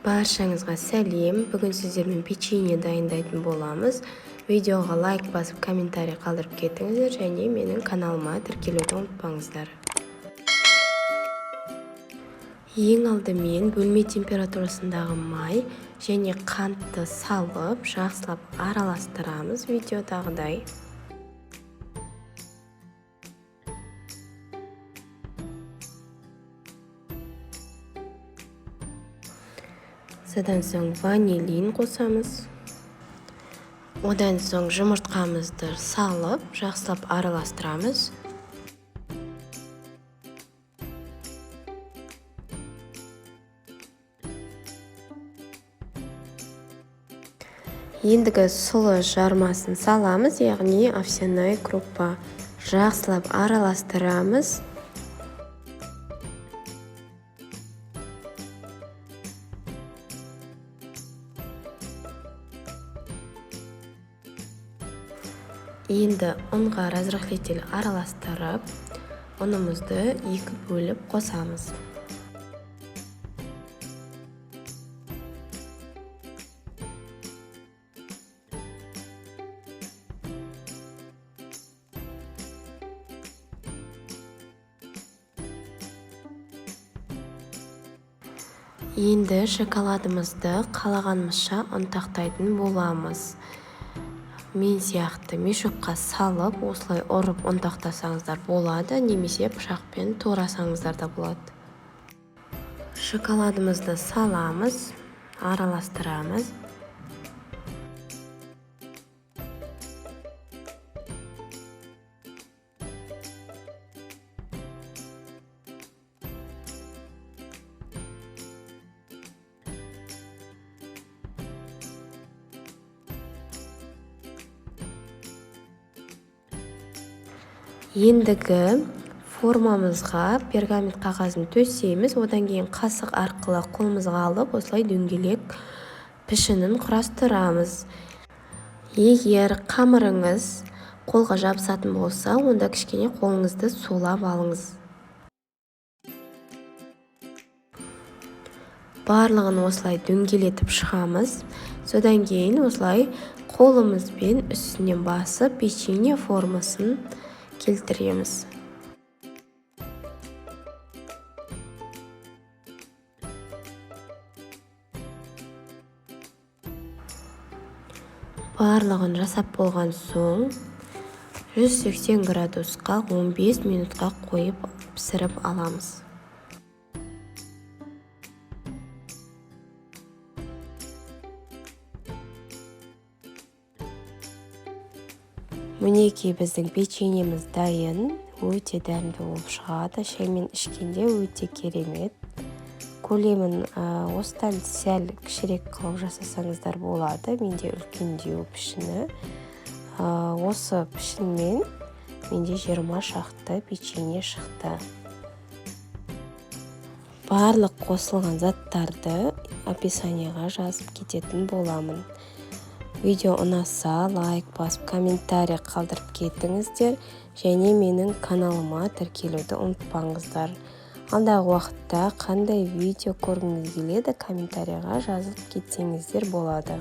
Баршаңызға сәлем. Бүгін сіздермен печенье дайындайтын боламыз. Видеоға лайк басып, комментарий қалдырып кетіңіздер және менің каналыма тіркелуді ұмытпаңыздар. Ең алдымен бөлме температурасындағы май және қантты салып, жақсылап араластырамыз видеодағыдай. Содан соң ванилин қосамыз. Одан соң жұмыртқамызды салып, жақсылап араластырамыз. Ендігі сұлы жармасын саламыз, яғни овсяная крупа. Жақсылап араластырамыз. Енді ұнға разрыхлитель араластырып, ұнымызды екі бөліп қосамыз. Енді шоколадымызды қалағанымызша ұнтақтайтын боламыз. Мен сияқты мешокқа салып, осылай ұрып ұнтақтасаңыздар болады, немесе пышақпен турасаңыздар да болады. Шоколадымызды саламыз, араластырамыз. Ендігі формамызға пергамент қағазын төсейміз, одан кейін қасық арқылы қолымызға алып, осылай дөңгелек пішінін құрастырамыз. Егер қамырыңыз қолға жабысатын болса, онда кішкене қолыңызды сулап алыңыз. Барлығын осылай дөңгелетіп шығамыз. Содан кейін осылай қолымызбен үстінен басып, печенье формасын келтіреміз. Барлығын жасап болған соң 180 градусқа 15 минутқа қойып пісіріп аламыз. Мінекей біздің печеньеміз дайын, өте дәмді болып шығады. Шаймен ішкенде өте керемет. Көлемін осыдан сәл кішірек қылып жасасаңыздар болады. Менде үлкендеу пішіні. Осы пішінмен менде 20 шақты печенье шықты. Барлық қосылған заттарды описанияға жазып кететін боламын. Видео ұнаса лайк басып, комментарий қалдырып кетіңіздер және менің каналыма тіркелуді ұмытпаңыздар. Алдағы уақытта қандай видео көргіңіз келеді, комментарийға жазып кетсеңіздер болады.